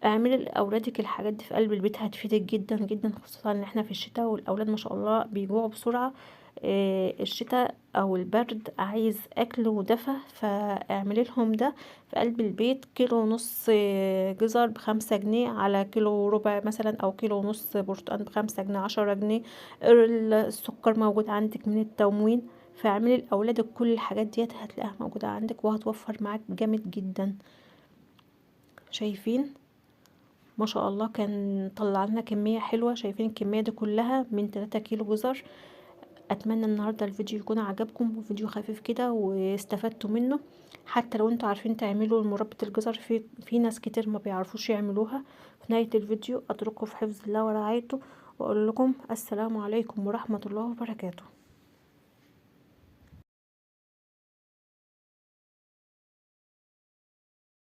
اعملي لأولادك الحاجات دي في قلب البيت، هتفيدك جدا جدا، خصوصا ان احنا في الشتاء والاولاد ما شاء الله بيجوعوا بسرعة. الشتاء او البرد عايز اكل ودفى، فاعملي لهم ده في قلب البيت. 1.5 كيلو جزر ب5 جنيه، على كيلو وربع مثلا او كيلو ونص برتقال ب5 جنيه، 10 جنيه. السكر موجود عندك من التموين. فاعملي لأولادك كل الحاجات ديت، هتلاقيها موجودة عندك وهتوفر معاك جامد جدا. شايفين ما شاء الله كان طلع لنا كمية حلوة. شايفين الكمية دي كلها من 3 كيلو جزر. اتمنى النهارده الفيديو يكون عجبكم، وفيديو خفيف كده واستفدتوا منه. حتى لو انتوا عارفين تعملوا مربى الجزر، في ناس كتير ما بيعرفوش يعملوها. في نهاية الفيديو اترككم في حفظ الله ورعايته، واقول لكم السلام عليكم ورحمة الله وبركاته.